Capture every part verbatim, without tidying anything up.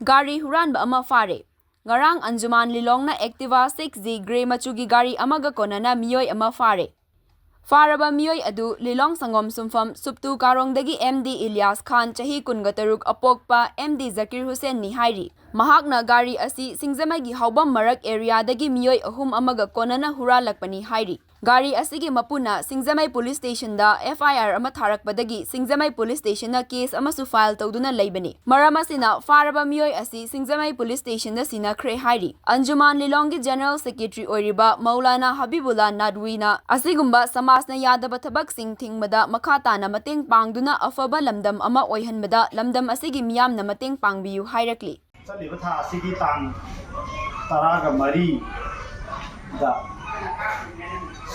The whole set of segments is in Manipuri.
ꯒꯥꯔꯤ ꯍꯨꯔꯥꯟꯕ ꯑꯃ ꯐꯥꯔꯦ꯫ ꯉꯔꯥꯡ ꯑꯟꯖꯨꯃꯥꯟ ꯂꯤꯂꯣꯡꯅ Activa six G grey ꯃꯆꯨꯒꯤ ꯒꯥꯔꯤ ꯑꯃꯒ ꯀꯣꯟꯅꯅ ꯃꯤꯑꯣꯏ ꯑꯃ ꯐꯥꯔꯦ꯫ ꯐꯥꯔꯕ ꯃꯤꯑꯣꯏ ꯑꯗꯨ ꯂꯤꯂꯣꯡ ꯁꯪꯒꯣꯝ ꯁꯨꯝꯐꯝ ꯁꯨꯞꯇꯨ ꯀꯥꯔꯣꯡꯗꯒꯤ M D ꯏꯂꯤꯌꯥꯁ ꯈꯥꯟ, ꯆꯍꯤ ꯀꯨꯟꯒ ꯇꯔꯨꯛ, ꯑꯄꯣꯛꯄ M D ꯖꯀꯤꯔ ꯍꯨꯁꯦꯟꯅꯤ ꯍꯥꯏꯔꯤ꯫ ꯃꯍꯥꯛꯅ ꯒꯥꯔꯤ ꯑꯁꯤ ꯁꯤꯡꯖꯃꯩꯒꯤ ꯍꯥꯎꯕꯝ ꯃꯔꯛ ꯑꯦꯔꯤꯌꯥꯗꯒꯤ ꯃꯤꯑꯣꯏ ꯑꯍꯨꯝ ꯑꯃꯒ ꯀꯣꯟꯅꯅ ꯍꯨꯔꯥꯜꯂꯛꯄꯅꯤ ꯍꯥꯏꯔꯤ꯫ ꯒꯥꯔꯤ ꯑꯁꯤꯒꯤ ꯃꯄꯨꯅ ꯁꯤꯡꯖꯃꯩ ꯄꯨꯂꯤꯁ ꯁ꯭ꯇꯦꯁꯟꯗ F I R ꯑꯃ ꯊꯥꯔꯛꯄꯗꯒꯤ ꯁꯤꯡꯖꯃꯩ ꯄꯨꯂꯤꯁ ꯁ꯭ꯇꯦꯁꯟꯅ ꯀꯦꯁ ꯑꯃꯁꯨ ꯐꯥꯏꯜ ꯇꯧꯗꯨꯅ ꯂꯩꯕꯅꯤ꯫ ꯃꯔꯝ ꯑꯁꯤꯅ ꯐꯥꯔꯕ ꯃꯤꯑꯣꯏ ꯑꯁꯤ ꯁꯤꯡꯖꯃꯩ ꯄꯨꯂꯤꯁ ꯁ꯭ꯇꯦꯁꯟꯗ ꯁꯤꯟꯅꯈ꯭ꯔꯦ ꯍꯥꯏꯔꯤ꯫ ꯑꯟꯖꯨꯃꯥꯟ ꯂꯤꯂꯣꯡꯒꯤ ꯖꯦꯅꯔꯦꯜ ꯁꯦꯀ꯭ꯔꯦꯇꯔꯤ ꯑꯣꯏꯔꯤꯕ ꯃꯧꯂꯥꯅꯥ ꯍꯕꯤꯕꯨꯜꯂꯥ ꯅꯥꯗꯋꯤꯅ ꯑꯁꯤꯒꯨꯝꯕ ꯁꯃꯥꯖꯅ ꯌꯥꯗꯕ ꯊꯕꯛꯁꯤꯡ ꯊꯤꯡꯕꯗ ꯃꯈꯥ ꯇꯥꯅ ꯃꯇꯦꯡ ꯄꯥꯡꯗꯨꯅ ꯑꯐꯕ ꯂꯝꯗꯝ ꯑꯃ ꯑꯣꯏꯍꯟꯕꯗ ꯂꯝꯗꯝ ꯑꯁꯤꯒꯤ ꯃꯤꯌꯥꯝꯅ ꯃꯇꯦꯡ ꯄꯥꯡꯕꯤꯌꯨ ꯍꯥꯏꯔꯛꯂꯤ꯫ ꯆꯠꯂꯤꯕ ꯊꯥ ꯑꯁꯤꯒꯤ ꯇꯥꯡ ꯇꯔꯥꯒ ꯃꯔꯤꯗ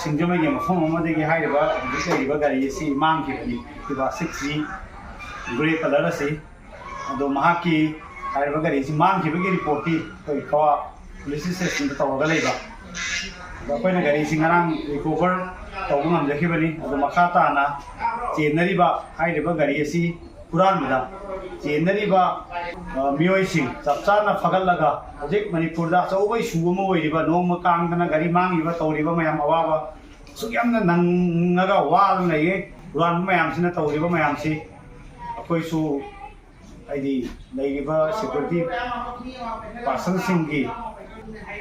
ꯁꯤꯡꯖꯃꯩꯒꯤ ꯃꯐꯝ ꯑꯃꯗꯒꯤ ꯍꯥꯏꯔꯤꯕ ꯍꯧꯖꯤꯛ ꯂꯩꯔꯤꯕ ꯒꯥꯔꯤ ꯑꯁꯤ ꯃꯥꯡꯈꯤꯕꯅꯤ꯫ Activa six G grey colour ꯑꯁꯤ꯫ ꯑꯗꯣ ꯃꯍꯥꯛꯀꯤ ꯍꯥꯏꯔꯤꯕ ꯒꯥꯔꯤꯁꯤ ꯃꯥꯡꯈꯤꯕꯒꯤ ꯔꯤꯄꯣꯔꯠꯇꯤ ꯑꯩꯈꯣꯏ ꯀꯋꯥ ꯄꯨꯂꯤꯁ ꯁ꯭ꯇꯦꯁꯟꯗ ꯇꯧꯔꯒ ꯂꯩꯕ꯫ ꯑꯗꯣ ꯑꯩꯈꯣꯏꯅ ꯒꯥꯔꯤꯁꯤ ꯉꯔꯥꯡ ꯔꯤꯀꯣꯚꯔ ꯇꯧꯕ ꯉꯝꯖꯈꯤꯕꯅꯤ꯫ ꯑꯗꯣ ꯃꯈꯥ ꯇꯥꯅ ꯆꯦꯟꯅꯔꯤꯕ ꯍꯥꯏꯔꯤꯕ ꯒꯥꯔꯤ ꯑꯁꯤ ꯍꯨꯔꯥꯟꯕꯗ ꯆꯦꯟꯅꯔꯤꯕ, ꯑ, ꯃꯤꯑꯣꯏꯁꯤꯡ ꯆꯞ ꯆꯥꯅ ꯐꯒꯠꯂꯒ ꯍꯧꯖꯤꯛ ꯃꯅꯤꯄꯨꯔꯗ ꯑꯆꯧꯕ ꯏꯁꯨ ꯑꯃ ꯑꯣꯏꯔꯤꯕ ꯅꯣꯡꯃ ꯀꯥꯡꯗꯅ ꯒꯥꯔꯤ ꯃꯥꯡꯉꯤꯕ ꯇꯧꯔꯤꯕ ꯃꯌꯥꯝ ꯑꯋꯥꯕ ꯑꯁꯨꯛ ꯌꯥꯝꯅ ꯅꯪꯉꯒ ꯋꯥꯗꯨꯅ ꯂꯩꯌꯦ꯫ ꯍꯨꯔꯥꯟꯕ ꯃꯌꯥꯝꯁꯤꯅ ꯇꯧꯔꯤꯕ ꯃꯌꯥꯝꯁꯤ ꯑꯩꯈꯣꯏꯁꯨ ꯍꯥꯏꯗꯤ ꯂꯩꯔꯤꯕ ꯁꯦꯀ꯭ꯌꯨꯔꯤꯇꯤ ꯄꯥꯔꯁꯟꯁꯤꯡꯒꯤ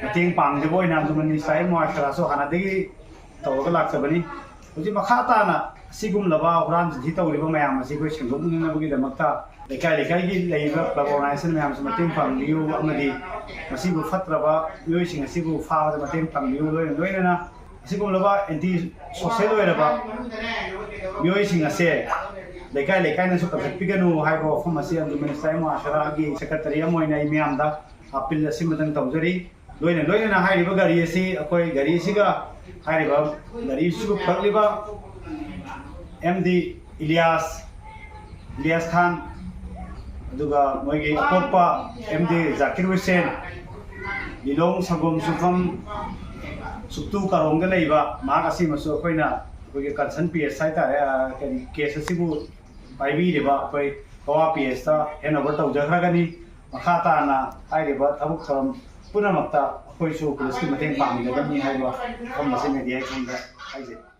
ꯃꯇꯦꯡ ꯄꯥꯡꯖꯕ ꯑꯣꯏꯅ ꯑꯟꯖꯨꯃꯟ ꯏꯁꯂꯥꯃꯤ ꯃꯨꯍꯥꯁꯔꯥꯁꯨ ꯍꯥꯟꯅꯗꯒꯤ ꯇꯧꯔꯒ ꯂꯥꯛꯆꯕꯅꯤ꯫ ꯍꯧꯖꯤꯛ ꯃꯈꯥ ꯇꯥꯅ ꯑꯁꯤꯒꯨꯝꯂꯕ ꯍꯨꯔꯥꯟ ꯆꯤꯟꯊꯤ ꯇꯧꯔꯤꯕ ꯃꯌꯥꯝ ꯑꯁꯤ ꯑꯩꯈꯣꯏ ꯁꯦꯡꯗꯣꯛꯅꯅꯕꯒꯤꯗꯃꯛꯇ ꯂꯩꯀꯥꯏ ꯂꯩꯀꯥꯏꯒꯤ ꯂꯩꯔꯤꯕ ꯀ꯭ꯂꯕ ꯑꯣꯔꯒꯅꯥꯏꯖꯦꯁꯟ ꯃꯌꯥꯝꯁꯨ ꯃꯇꯦꯡ ꯄꯥꯡꯕꯤꯌꯨ ꯑꯃꯗꯤ ꯃꯁꯤꯕꯨ ꯐꯠꯇ꯭ꯔꯕ ꯃꯤꯑꯣꯏꯁꯤꯡ ꯑꯁꯤꯕꯨ ꯐꯥꯕꯗ ꯃꯇꯦꯡ ꯄꯥꯡꯕꯤꯌꯨ꯫ ꯂꯣꯏꯅ ꯂꯣꯏꯅꯅ ꯑꯁꯤꯒꯨꯝꯂꯕ ꯑꯦꯟꯇꯤ ꯁꯣꯁꯦꯜ ꯑꯣꯏꯔꯕ ꯃꯤꯑꯣꯏꯁꯤꯡ ꯑꯁꯦ ꯂꯩꯀꯥꯏ ꯂꯩꯀꯥꯏꯅꯁꯨ ꯀꯟꯈꯠꯄꯤꯒꯅꯨ ꯍꯥꯏꯕ ꯋꯥꯐꯝ ꯑꯁꯤ ꯑꯟꯖꯨꯃꯟ ꯏꯁꯂꯥꯃꯤ ꯃꯨꯍꯥꯁꯔꯥꯒꯤ ꯁꯦꯀ꯭ꯔꯦꯇꯔꯤ ꯑꯃ ꯑꯣꯏꯅ ꯑꯩ ꯃꯤꯌꯥꯝꯗ ꯑꯄꯤꯜ ꯑꯁꯤꯃꯇꯪ ꯇꯧꯖꯔꯤ꯫ ꯂꯣꯏꯅ ꯂꯣꯏꯅꯅ ꯍꯥꯏꯔꯤꯕ ꯒꯥꯔꯤ ꯑꯁꯤ ꯑꯩꯈꯣꯏ ꯒꯥꯔꯤ ꯑꯁꯤꯒ ꯍꯥꯏꯔꯤꯕ ꯒꯥꯔꯤ ꯑꯁꯤꯕꯨ ꯄꯨꯔꯛꯂꯤꯕ M D ꯏꯂꯤꯌꯥꯁ, ꯏꯂꯤꯌꯥꯁ ꯈꯥꯟ, ꯑꯗꯨꯒ ꯃꯣꯏꯒꯤ ꯑꯄꯣꯛꯄ M D ꯖꯥꯀꯤꯔ ꯍꯨꯁꯦꯟ, ꯂꯤꯂꯣꯡ ꯁꯪꯒꯣꯝ ꯁꯨꯡꯐꯝ ꯁꯨꯛꯇꯨ ꯀꯥꯔꯣꯡꯗ ꯂꯩꯕ ꯃꯍꯥꯛ ꯑꯁꯤꯃꯁꯨ ꯑꯩꯈꯣꯏꯅ ꯑꯩꯈꯣꯏꯒꯤ ꯀꯟꯁꯔꯟ P S ꯍꯥꯏꯇꯥꯔꯦ, ꯑ, ꯀꯔꯤ, ꯀꯦꯁ ꯑꯁꯤꯕꯨ ꯄꯥꯏꯕꯤꯔꯤꯕ ꯑꯩꯈꯣꯏ ꯀꯋꯥ P S ꯇ hand over ꯇꯧꯖꯈ꯭ꯔꯒꯅꯤ꯫ ꯃꯈꯥ ꯇꯥꯅ ꯍꯥꯏꯔꯤꯕ ꯊꯕꯛ ꯊꯧꯔꯝ ꯄꯨꯝꯅꯃꯛꯇ ꯑꯩꯈꯣꯏꯁꯨ ꯄꯨꯂꯤꯁꯀꯤ ꯃꯇꯦꯡ ꯄꯥꯡꯒꯗꯕꯅꯤ ꯍꯥꯏꯕ ꯋꯥꯐꯝ ꯑꯁꯤ ꯃꯦꯗꯤꯌꯥꯒꯤ ꯊꯣꯡꯗ ꯍꯥꯏꯖꯩ꯫